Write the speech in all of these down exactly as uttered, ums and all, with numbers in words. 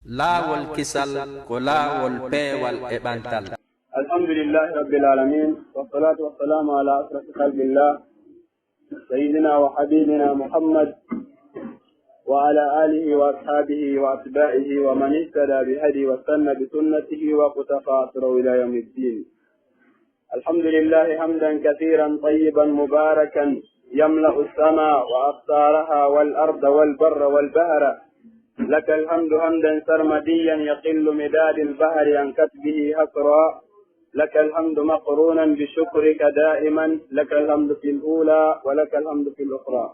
Laawol kisal ko laawol peewal e ɓantal. الحمد لله رب العالمين، والصلاة والسلام على أشرف خلق الله، سيدنا وحبيبنا محمد، وعلى آله وأصحابه وأتباعه ومن اهتدى بهديه واستنى بسنته واقتفى أثره إلى يوم الدين. الحمد لله حمدا كثيرا طيبا مباركا يملأ السماء وأقطارها والأرض والبر والبحر. لك الحمد حمدا سرمديا يقل مداد البحر عن كتبه حصرا. لك الحمد مقرونا بشكرك دائما، لك الحمد في الأولى ولك الحمد في الأخرى.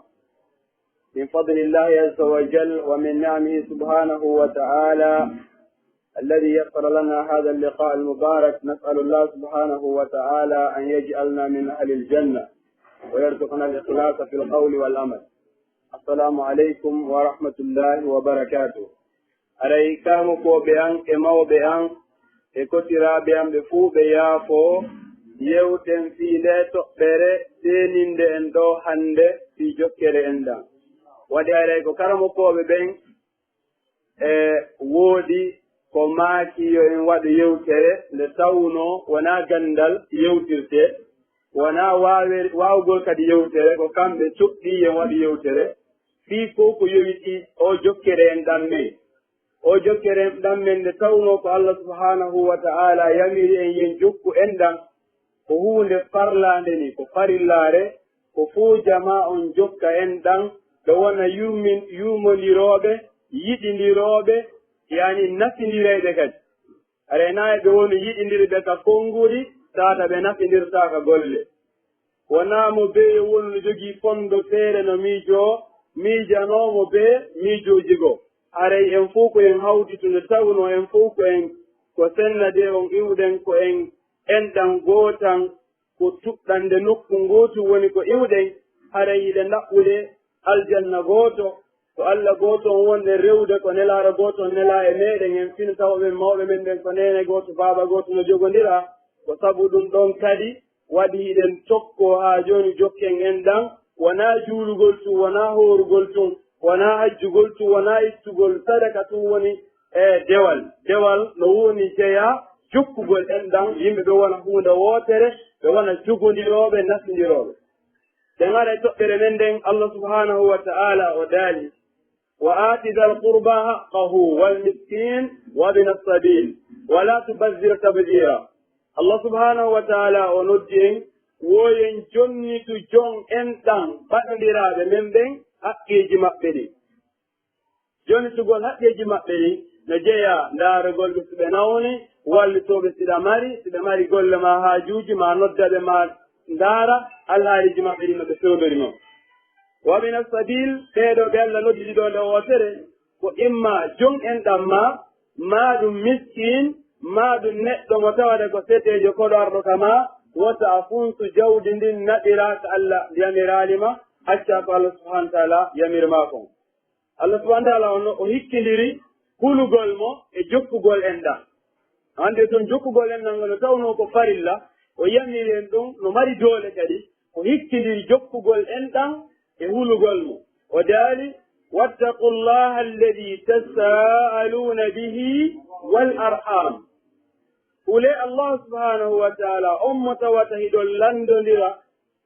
من فضل الله عز وجل ومن نعمه سبحانه وتعالى الذي يسر لنا هذا اللقاء المبارك، نسأل الله سبحانه وتعالى أن يجعلنا من أهل الجنة ويرزقنا الإخلاص في القول والعمل. السلام عليكم ورحمة الله وبركاته. Aray karamokooɓe an e mawɓe an e kotiraaɓe an ɓe fuu ɓe yaafoo, yewten fii ndee toɓɓere seeninde en ɗoo hannde fii jokkere enɗan. Waɗi aray ko karamokooɓe ɓen e woodi ko maaki yo en waɗu yewtere nde tawnoo wonaa ganndal yewtirtee, wonaa waawe-, waawugol kadi yewtere, ko kamɓe toɗɗii yo en waɗu yewtere fii ko ko yowitii oo jokkere enɗan men. Oo jokkere enɗan men nde tawnoo ko Allah subhanahu wa ta'ala yamiri en yo en jokku enɗan, ko huunde farlaande ni, ko farillaare, ko fuu jamaa on jokka enɗan, ɓe wona yurmin-, yurmondirooɓe, yiɗindirooɓe, yaani nafindirayɓe kadi. Aray naa e ɓe woni yiɗindirɓe ka konnguɗi, tata ɓe nafindirtaa ka golle. Wonaa mo bee yo wonu no jogii fondo feere no miijoo, miijanoo mo bee miijooji goo. Haray en fow ko en hawti to nde tawnoo en fow ko en, ko sennadee on iwɗen ko en enɗan gootan, ko tuɗɗannde nokku ngootu woni ko iwɗen, haray hiɗen ɗaɓɓude aljanna gooto, ko Alla gooto on wonɗen rewude, ko Nelaaɗo gooto on nelaa e meeɗen, en fino tawa ɓen mawɓe men ɓen ko neene gooto, baaba gooto no jogondiraa. Ko sabu ɗun ɗon kadi waɗi hiɗen tokkoo haa jooni jokken enɗan, wonaa juulugol tun, wonaa hoorugol tun, wonaa hajjugol tun, wonaa ittugol sadaka tun woni e dewal. Dewal no woni jeyaa jokkugol enɗan, yimɓe ɓe wona huunde wootere, ɓe wona jogondirooɓe, nafindirooɓe. Ɓe ngara e toɓɓere men nden, Allah subhanahu wa ta'ala o daali, "Wa aati dhal qurba haqqahu wal miskin wa ibna sabil, wa la tubadhdhir tabdhira." Allah subhanahu wa ta'ala o noddi en, wo en jonnitu jon enɗan baɗondiraaɓe men ɓen haqqeeji maɓɓe ɗin. Jonnitugol haqqeeji maɓɓe ɗin no jeyaa ndaarugol ɓe si ɓe nawni, wallitoo ɓe si ɗa mari, si ɓe mari golle maa haajuuji maa nodda ɓe maa ndaara alhaaliiji maɓɓe ɗin no ɓe fewndori non. Wa mina sabiil, ɓee ɗoo ɓe Alla noddi ɗoo nde wootere, ko imma jon enɗan maa, maa ɗum miskiin, maa ɗum neɗɗo mo tawata ko seteejo koɗo arɗo ka maa, wota a funsu jawdi ndin naɓiraa ka Alla yamiraali ma, accaa ko Alla subhaanahu wa ta'aala yamir maa kon. Allah subhanahu wa ta'ala on o hikkindiri hulugol mo e jokkugol enɗan. Hande ton jokkugol enɗan ngol no tawnoo ko farilla, o yamiri en ɗum no mari doole kadi, o hikkindiri jokkugol enɗan e hulugol mo. O daali, "Wattaqullaha alladhi tasaaluna bihi wal arham." Hulee Allah subhanahu wa ta'ala, on mo tawata hiɗon lanndondira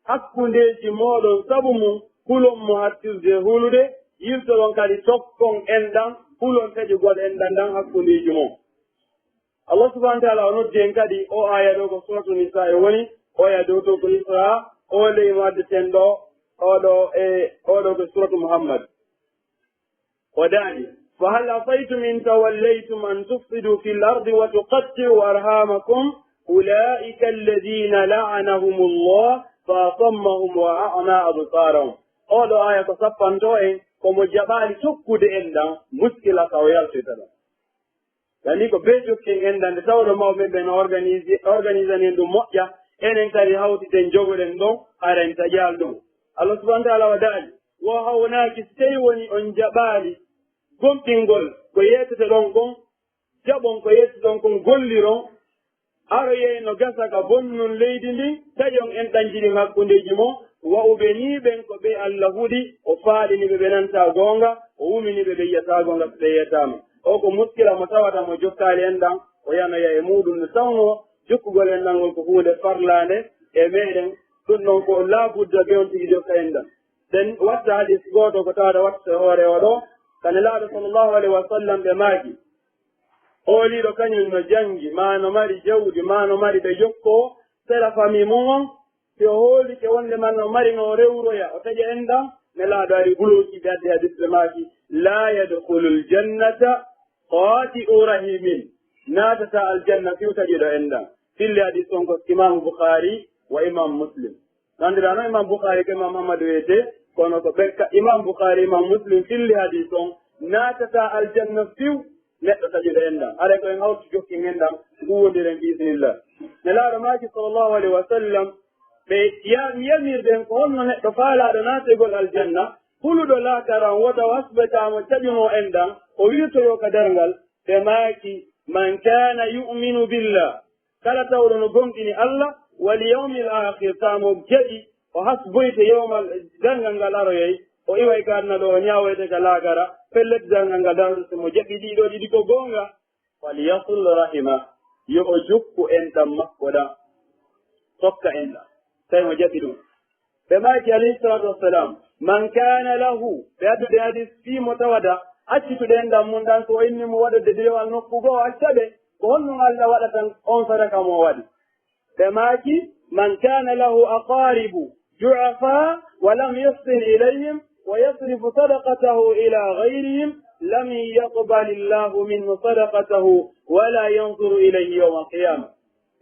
hakkundeeji mooɗon, sabu mum hulon mo hattirde hulude, yiltoɗon kadi tokkon enɗan, hulon taƴugol enɗan ɗan hakkundeeji mon. Allah subhanahu wa ta'ala o noddi en kadi, o aya ɗo ko suratu Nisaa woni, o aya dow to ko Isra, o ley mo addeten ɗo, o ɗo e, o ɗo ko suratu Muhammad. O daali, "Fa hal asaytum in tawallaytum an tufsidu fil ardi wa tuqatti'u arhamakum, ulaa'ika alladhina la'anahumullah fa asammahum wa a'ma absarahum." Oo ɗoo aya ko sappanto en, ko mo jaɓaali tokkude enɗan, muskila ka o yaltoyta ɗon. Gani ko bee jokken enɗan, nde tawɗo mawɓe ɓen organise, organisani en ɗum moƴƴa, enen kadi hawtiten jogoɗen ɗon, hara en taƴaali ɗum. Allah subhanahu wa ta'ala o daali, wo hawnaaki sey woni on jaɓaali gomɗingol ko yeetete ɗon kon, jaɓon ko yeetete ɗon kon, golliron, aroyey no gasa ka bonnun leydi ndin, taƴon enɗanji ɗin hakkundeeji mon, wa'uɓe nii ɓen ko ɓe Allah huɗi, o faalini ɓe ɓe nantaa goonga, o wumini ɓe ɓe yi'ataa goonga so ɓe yeetaama. O ko muskila mo tawata mo jokkaali enɗan, o yanoya e muuɗum, nde tawnoo jokkugol enɗan ngol ko huunde farlaande e meɗen. Ɗum noon ko laabudda ɓe on tigi jokka enɗan. Ɗen watta hadis gooto ko tawata watta e hoore o ɗo, ka Nelaaɗo sallallahu alaihi wa sallam ɓe maaki, ooliiɗo kañum no janngi, maa no mari jawdi, maa no mari ɓe jokkoo sera famii mum on, si o hoolike wonde man no mari no o rewroya, o taƴa enɗan, Nelaaɗo ari bulooki ɓe addi hadis ɓe maaki, "Laa yadkhulul jannata qaati'u rahimin." Naatata aljanna fiw taƴuɗo enɗan. Filli hadis on ko Imaamu Bukhaari wa Imaamu Muslim. Nandirano Imam Bukhari ko Imam Ahmad wiyete, kono ko ɓen ka Imam Bukhari, Imam Muslim filli hadis on, naatata aljanna fiw neɗɗo taƴuɗo enɗan. Haray ko en hawti jokki enɗan, ngu wondiren bi iznillah. Nelaaɗo maaki sallallahu alaihi wa sallam, ɓe ya-, yamirɗen ko honno neɗɗo faalaaɗo naategol aljanna, huluɗo laakara on wota wasɓe taamo taƴuno enɗan, o wirtoyo ka darngal, ɓe maaki, "Man kana yu'minu billah." Kala tawɗo no gomɗini Allah, wal yawmil akhir, tawa mo jaɓi, o hasboyte yawmal darngal ngal aroyay, o iway ka aduna ɗo, o ñaawoyte ka laakara, pellet darngal ngal darata, so mo jaɓi ɗiɗo ɗiɗi ko goonga, "falyasil rahima," yo o jokku enɗan makko ɗan, tokka enɗan, tawi mo jaɓi ɗum. Ɓe maaki, alayhi salatu wassalam, "Man kana lahu," ɓe addude hadis fii mo tawata accituɗo enɗan mun ɗan, so o inni mo waɗude dewal nokku goo, o acca ɓe, ko honɗum Allah waɗata on sadaka mo o waɗi? Ɓe maaki, "Man kana lahu aqaribu du'afa wa lam yuhsin ilayhim wa yasrifu sadaqatahu ila ghayrihim, lam yaqbalillahu minhu sadaqatahu wa la yanzuru ilayhi yawmal qiyamah."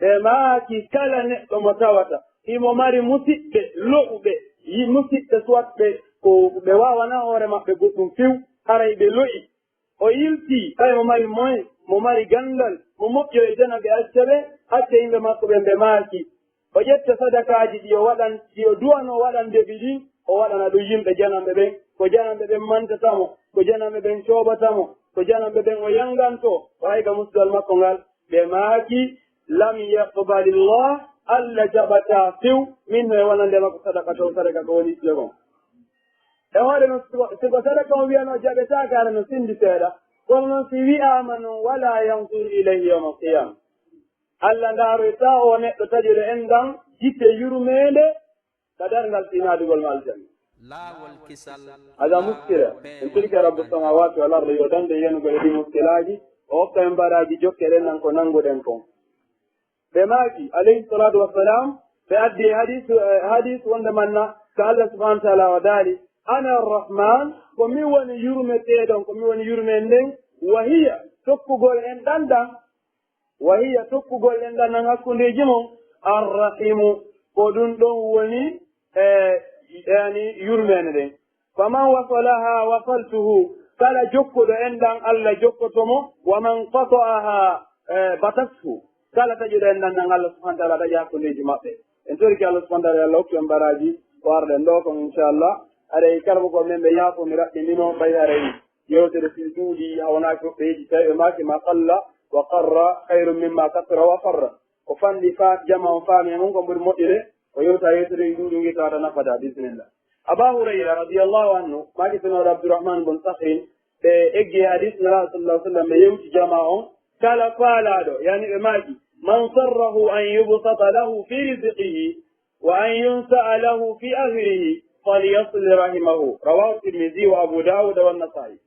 Ɓe maaki, kala neɗɗo mo tawata himo mari musiɓɓe lo'uɓe, yi musiɓɓe soit ɓe ko ɓe waawanaa hoore maɓɓe goɗɗum few, haray ɓe lo'i. O yiltii, ɓay mo mari moyen, mo mari ganndal, mo moƴƴo e jana ɓe acca ɓe, acca yimɓe makko ɓen ɓe maaki. O ƴetta sadakaaji ɗi o waɗan, ɗi o du'anoo waɗandeɓi ɗin, o waɗana ɗum yimɓe jananɓe ɓen. Ko jananɓe ɓen mantata mo, ko jananɓe ɓen cooɓata mo, ko jananɓe ɓen o yanngantoo, o hayka musgal makko ngal. Ɓe maaki, "Lam yaqbalillah," Allah jaɓataa few, min no e wonande makko sadaka to, sadaka ko woni ittude kon. E hoore non, si ko, si ko sadaka on wiyanoo jaɓetaake, hara no senndi seeɗa. Kono non si wi'aama non, "Wala yanzur ilayhi yawmal qiyama." Allah ndaaroytaa o neɗɗo taƴuɗo enɗan, yitte yurmeende, ka darngal fii naadugol mo aljanna. Laawol kisal. Hada muskila. En tirke Rabbu samawati wal ardi yo dande yenugol e ɗi muskilaaji, o hokka en baraaji jokke ɗen nan ko nannguɗen kon. Ɓe maaki, alayhi salatu wassalam, ɓe addi hadis, eh, hadis wonde manna ka Allah subhanahu wa ta'ala o daali, "Ana arrahman," ko mi woni yurmeteeɗo on, ko mi woni yurmeen nden, "wa hiya," tokkugol enɗan ɗan, "wa hiya," tokkugol enɗan ɗan hakkundeeji mon, "arrahimu," ko ɗum ɗon woni, e, yani, yurmeende nden. "Faman wasalaha wasaltuhu," kala jokkuɗo enɗan, Allah jokkoto mo, "wa man qata'aha, e, batathu," kala taƴuɗo enɗan ɗan, Allah subhanahu wa ta'ala taƴa hakkundeeji maɓɓe. En torike Allah subhanahu wa ta'ala, Allah hokku en baraaji ko arɗen ɗo kon, inchallah. Haray kala mo ko men ɓe yaafo mi raɓɓindino, ɓay haray yewtere fii duuɗi, hawnaaki ko ɓeydi, tawi ɓe maaki, "Ma qalla wa qarra khayrun mimma kathura wa farra." Ko fanɗi fa jama on faami e mun ko ɓuri moƴƴude, o yewta yewtere e duuɗi ngi tawata nafata, bismillah. Aba Hurayra radiyallahu anhu, maaki senoɗo Abdurrahman bun Sakhrin, ɓe eggi e hadis Nulaaɗo sallallahu alaihi wasallam, ɓe yewti jama on, kala faalaaɗo, yani ɓe maaki, "Man sarrahu an yubsata lahu fi rizqihi wa an yunsa'a lahu fi ajrihi, falyasil rahimahu." Rawahu Tirmidhi wa Abu Dawud wa Nasa'i.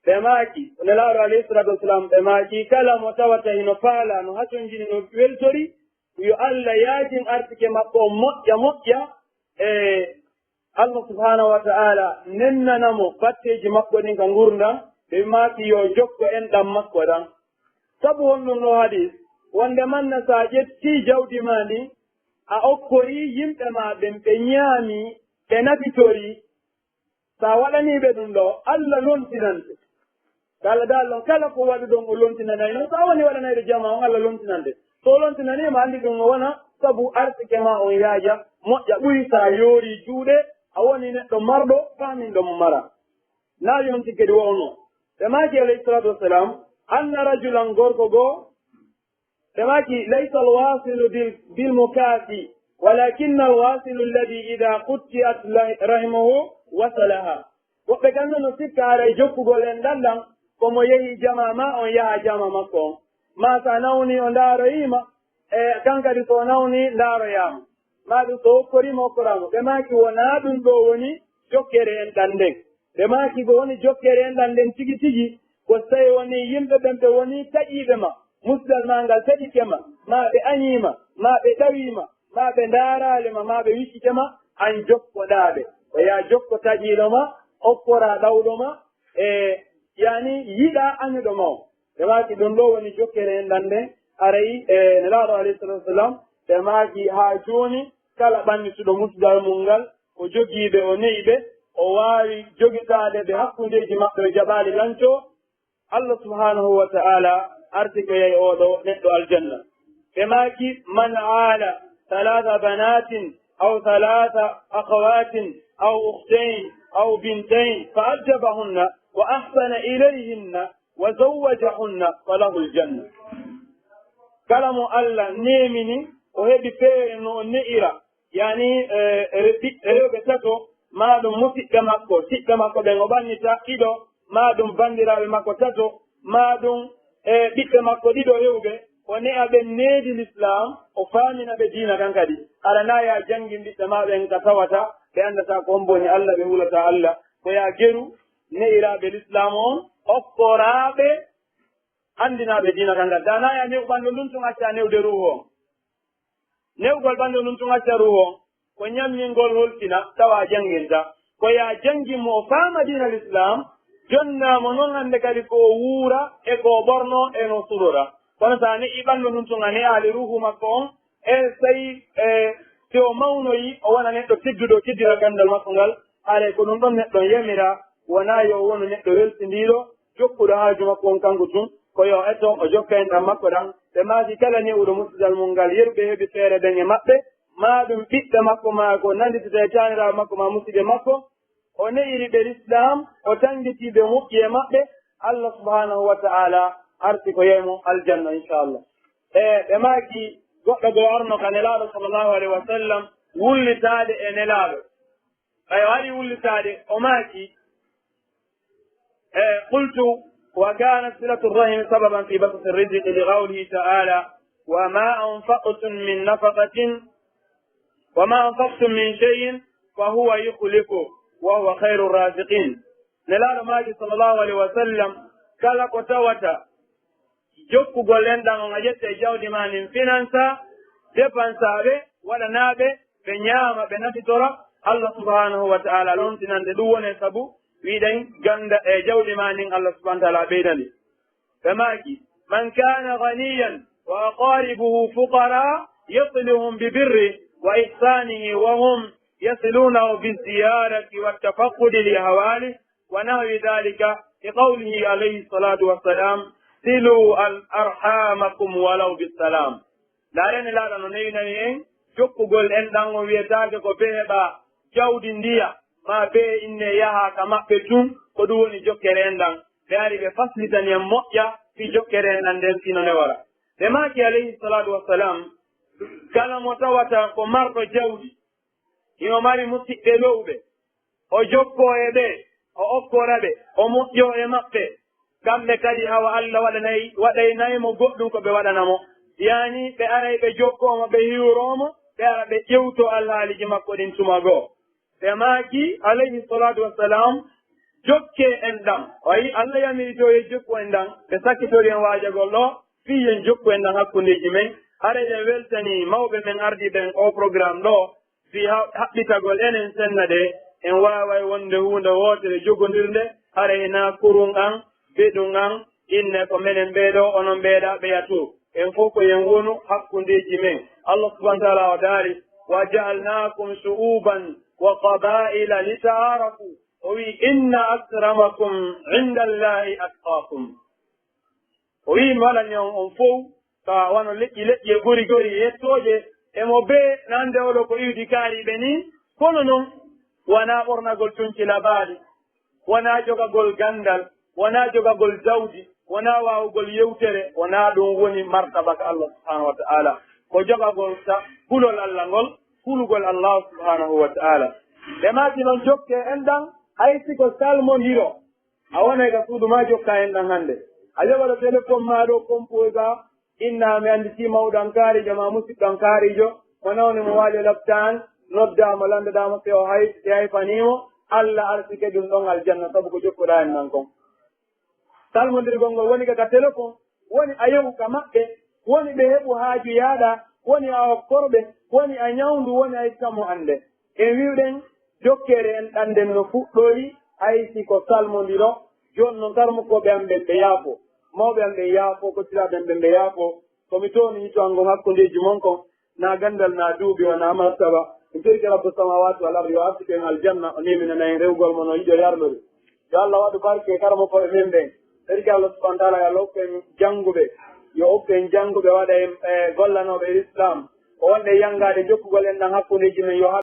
Ɓe maaki, Nelaaɗo alayhi salatu wassalam, ɓe maaki, kala mo tawata hino faalaa, no hatonjini, no weltori, yo Allah yaajin arsike makko on moƴƴa moƴƴa, e Allah subhanahu wa ta'ala nennana mo batteeji makko ɗin ka ngurndan, ɓe maaki yo jokko enɗan makko ɗan. Sabu honɗun ɗoo hadis? Wonde manna sa ƴetti jawdi maa ndin, a okkorii yimɓe maa ɓen, ɓe ñaami, ɓe nafitori, sa waɗanii ɓe ɗum ɗoo, Allah lontinante. Kala daalon, kala ko waɗuɗon o lontinanay non. Sa woni waɗanayɗo jama on, Allah lontinante. So o lontinanii ma, anndi ɗum no wona sabu arsike maa on yaaja, moƴƴa, ɓuri sa yoori juuɗe, a woni neɗɗo marɗo, faaminɗo mo mara. Na yonti kadi wonno. Ɓe maaki alayhi salatu wassalam, anna rajulan, gorko goo, ɓe maaki, "Laysa alwasilu bil, bil mukafi, walakinna alwasilu alladhi idha qutti'at rahimuhu wasalaha." Woɓɓe kan no sikka haray jokkugol enɗan ɗan, Omo yehi jama ma, on yaha jama makko on. Ma so a nawni, o ndaaroyii ma, e kan kadi so o nawni, ndaaroyaa mo. Ma ɗum so okkorii ma, okkoraa mo. Ɓe maaki, wonaa ɗum ɗoo woni jokkere enɗan nden. Ɓe maaki, ko woni jokkere enɗan nden tigi tigi, ko so tawii wonii yimɓe ɓen ɓe wonii taƴiiɓe ma, musidal maa ngal taƴike ma, ma ɓe añii ma, ma ɓe ɗawii ma, ma ɓe ndaaraali ma, ma ɓe wiccike ma, an jokkoɗaa ɓe. Ko yaa jokko taƴiiɗo ma, okkoraa ɗawɗo ma, e yaani yiɗaa añuɗo ma on. Ɓe maaki, ɗum ɗoo woni jokkere enɗan nden. Haray, e Nelaaɗo alayhi salaatu wa salaam, ɓe maaki, haa jooni, kala ɓannituɗo musidal mum ngal, o jogii ɓe, o ne'i ɓe, o waawi jogitaade ɓe hakkundeeji maɓɓe, o jaɓaali lancoo, Allah subhaanahu wa ta'ala arti ko yehi oo ɗoo neɗɗo aljanna. Ɓe maaki, man aala ثلاث بنات أو ثلاث أخوات أو أختين أو بنتين فأدبهن وأحسن إليهن وزوجهن فله الجنة. Kala mo Allah neemini, o heɓi feere no o ne'ira, yaani, e, e, ɓiɓɓe rewɓe tato, maa ɗum musiɓɓe makko, siɓɓe makko ɓen o ɓannita ɗiɗo, maa ɗum banndiraaɓe makko tato, maa ɗum, e, ɓiɓɓe makko ɗiɗo rewɓe, o ne'a ɓen needi Lislaam, o faamina ɓe diina kan kadi. Hara naa yaa janngin ɓiɓɓe maa ɓen ka tawata ɓe anndataa ko hombo woni Allah, ɓe hulataa Allah, ko yaa geru ne'iraaɓe Lislaam on, okkoraaɓe anndinaaɓe diina kan kadi. Daa naa yaa ne'u ɓandu ndun tun acca newde ruuhu on. Ne'ugol ɓandu ndun tun acca ruuhu on, ko ñammingol holtina tawa a jannginta. Ko yaa janngin mo o faama diina Lislaam, jonnaa mo non hannde kadi ko o wuura e ko o ɓornoo e no o surora. Kono so a ne'ii ɓandu ndun tun a ne'aali ruuhu makko on, e so tawii, e, si o mawnoyii, o wona neɗɗo tedduɗo, o teddira ganndal makko ngal, haray ko ɗum ɗon neɗɗo on yamira, wonaa yo o wonu neɗɗo welsindiiɗo, jokkuɗo haaju makko on kanko tun, ko yo o eto, o jokka enɗan makko ɗan. Ɓe maaki kala ne'uɗo musidal mum ngal, yeru ɓe heɓi feere ɓen e maɓɓe, maa ɗum ɓiɓɓe makko, maa ko nannditata e taaniraaɓe makko, maa musiɓɓe makko, o ne'iri ɓe Lislaam, o tanngitii ɓe, moƴƴi e maɓɓe, Allah subhaanahu wa ta'ala arti ko yehi mo aljanna, inchallah. E ɓe maaki goɗɗo goo arno ka Nelaaɗo sallallahu alayhi wa sallam wullitaade e Nelaaɗo. Ɓay o ari wullitaade, o maaki, e, قلت: وكانت صلة الرحم سببا في بسط الرزق، لقوله تعالى: وما أنفقتم من نفقة، وما أنفقتم من شيء فهو يخلفه وهو خير الرازقين. Nelaaɗo maaki sallallahu alayhi wa sallam, kala ko tawata jokkugol enɗan on a ƴetta e jawdi maa ndin, finansa, depansa ɓe, waɗanaa ɓe, ɓe ñaama, ɓe nafitora, Allah subhaanahu wa ta'ala lontinan ɗe. Ɗum woni sabu wi'uɗen ganda e jawdi maa ndin, Allah subhaanahu wa ta'ala ɓeydani. Ɓe maaki: من كان غنيا وأقاربه فقراء يصلهم ببره وإحسانه وهم يصلونه بالزيارة والتفقد لأحواله ونحو ذلك، لقوله عليه الصلاة والسلام: صلوا أرحامكم ولو بالسلام. Ndaaree Nelaaɗo no newinani en jokkugol enɗan on, wiyetaake ko bee heɓa jawdi ndiya, maa bee inne yaha ka maɓɓe tun, ko ɗum woni jokkere enɗan. Ɓe ari ɓe faslitani en moƴƴa fii jokkere enɗan nden fii no newora. Ɓe maaki alayhi salaatu wassalam, kala mo tawata ko marɗo jawdi, himo mari musiɓɓe lowɓe, o jokkoo e ɓe, o okkora ɓe, o moƴƴoo e maɓɓe. Kamɓe kadi, awa Allah waɗanay, waɗaynay mo goɗɗum ko ɓe waɗana mo. Yaani, ɓe aray ɓe jokkoo mo, ɓe hiwroo mo, ɓe ara ɓe ƴewtoo alhaaliiji makko ɗin tuma goo. Ɓe maaki, alayhi salaatu wassalam, jokkee enɗan. O yi Allah yamiri to yo jokku enɗan, ɓe sakkitori en waajagol ɗoo, fii yen jokku enɗan hakkundeeji men. Haray en weltanii mawɓe men ardiiɓe en oo programme ɗoo, fii ha-, haɓɓitagol enen senna ɗe, en waaway wonde huunde wootere jogondirnde, hara hinaa kurun an, beɗun an, inne ko menen ɓee ɗoo, onon ɓee ɗaa, ɓeya too. En fow ko en wonu hakkundeeji men. Allah subhanahu wa ta'ala o daari: وجعلناكم شعوبا وقبائل لتعارفوا. O wi'i: إن أكرمكم عند الله أتقاكم. O wi'i, mi waɗani on, on fow ka wano leƴƴi leƴƴi e gori gori e yettooje, e mo bee nande oɗo ko iwdi kaariiɓe nii, kono non wanaa ɓornagol conci labaaɗi, wanaa jogagol ganndal, wanaa jogagol jawdi, wanaa waawugol yewtere, wanaa ɗum woni martaba ka Allah subhanahu wa ta'ala. Ko jogagol ka kulol Allah ngol, kulugol Allah subhanahu wa ta'ala. Ɓe maaki non jokkee enɗan, hay si ko salmondiro. A wonay ka suudu maa jokkaa en ɗan hannde. A yoɓa ɗo telefon maa ɗo composa, inna mi anndi si mawɗo an kaarijo maa musiɗɗo an kaarijo, mo nawni mo waali o laɓtaan, noddaa mo lanndoɗaa mo si o hay, si hayfanii mo, Alla arsike ɗun ɗon aljanna sabu ko jokkuɗaa en ɗan kon. Salmondirgol ngol woni ka, ka telefon, woni a yehu ka maɓɓe, woni ɓe heɓu haaju yaaɗa, woni a okkorɓe, woni a ñawndu, woni a ittamo annde. En wi'uɗen jokkeere en ɗanɗen no fuɗɗori, hay si ko salmondiro, jooni non karmukooɓe am ɓen ɓe yaafo, mawɓe am ɓen yaafo, kottiraaɓe am ɓen ɓe yaafo, ko mi tooni hito an ngon hakkundeeji mon kon, na ganndal, na duuɓi, wona martaba. En torike Rabbu samawati wal ardi, yo arsuku en aljanna, o neeminana en rewgol mo no yiɗi o yarlori. Yo Allah waɗu barke e karamokooɓe men ɓen. Torike Allah subhanahu wa taala, yo Allah okku en jannguɓe, yo okku en jannguɓe, waɗa en, eh, gollanooɓe e Islam. Ko wonde e yanngaade jokkugol en ɗan hakkundeeji men, yo